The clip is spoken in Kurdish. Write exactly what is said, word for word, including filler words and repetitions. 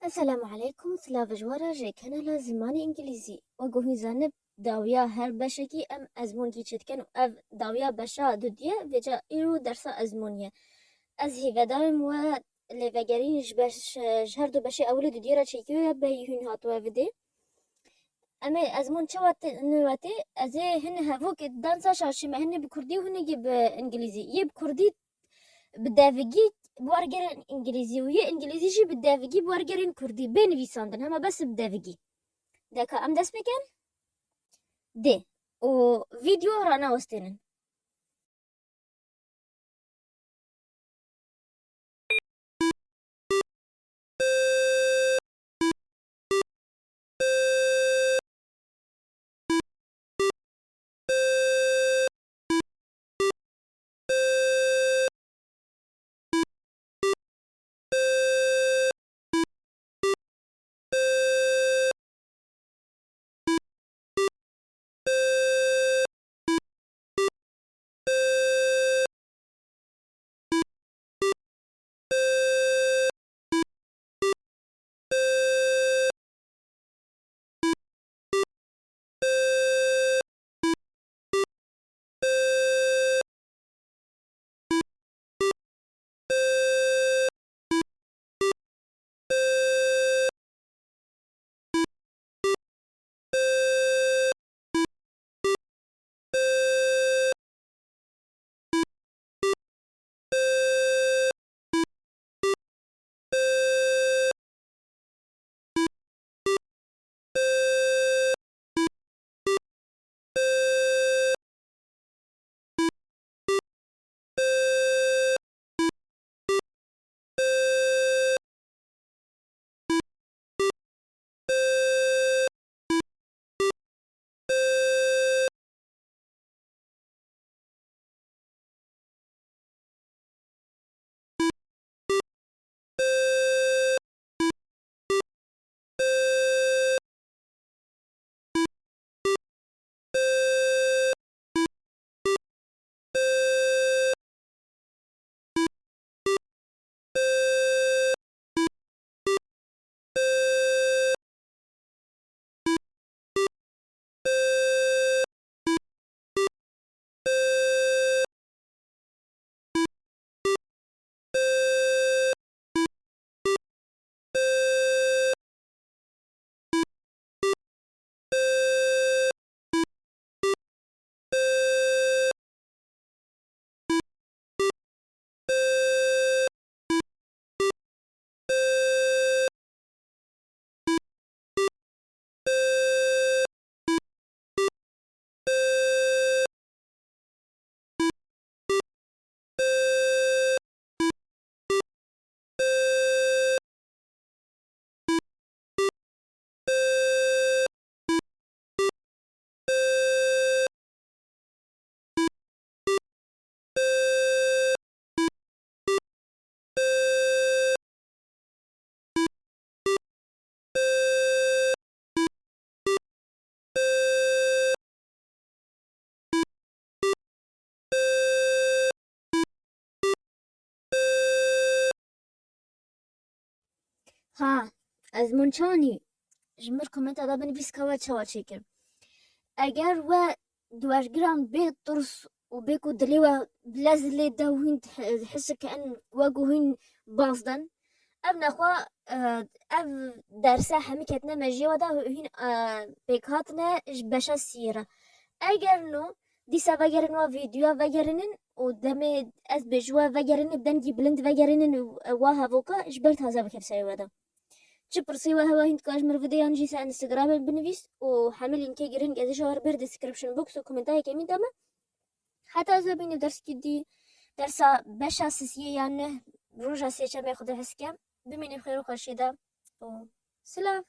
Esselamu aleykum, silav ji we re ji kanala Zimanê Îngilîzî. Wek ku hûn zanib, dawiya her beşekî em ezmûnkî çêdikin û ev dawiya beşa dudiyê, vêca îro dersa ezmûnî ye. Ez hîvedarim we lêvegerîn ji beş, ji her du beşê ewil û dudiyê re çêkiyo ye, bêyî hûn hatiwe vidê. Em ê ezmûn çawa tê, nû wetê, ez ê hin hevokê dansa şaşî me, hinê bi kurdî û hinekî bi îngilîzî. Yê bi kurdî bi devigî bi wergerên îngilîzî û yê îngilîzî jî bi devigî bi wergerên kurdî bê nivîsandin, hema bes bi devigî. Deka em dest pê kin? Dê. Û vîdeo ranewestênin. Ha, ezmûn çawa nî? Ji mir komenta de binivîs ka we çawa çêkir. Eger we di wergiran bê tirs û bê ku dilê we bilez lê de û hîn his ke en we ku hîn baz den, ev nexwe, e, ev derse hemî ketine mejiyê we de û hîn, e, pêk hatine ji beşa siyê re. Eger no, dîsa vegerin we vîdyoya vegerinin û demê ez bêjî we vegerinin, bi dengî bilind vegerinin û, e, wa hevoka ji ber taze bike serê we de. Çi pirsî we hebe hîn dikar ji mir bide yan jî ser Instagramê binivîs û hemî lînkê giring ez ê ji we re ber description box û komenta yekemîn de me. Heta ez we bînim derskî dî, dersa beşa sisiyê yan neh roja sêçemê xwe de hez kem. Bimînin xêr û xweşiyê de û silav.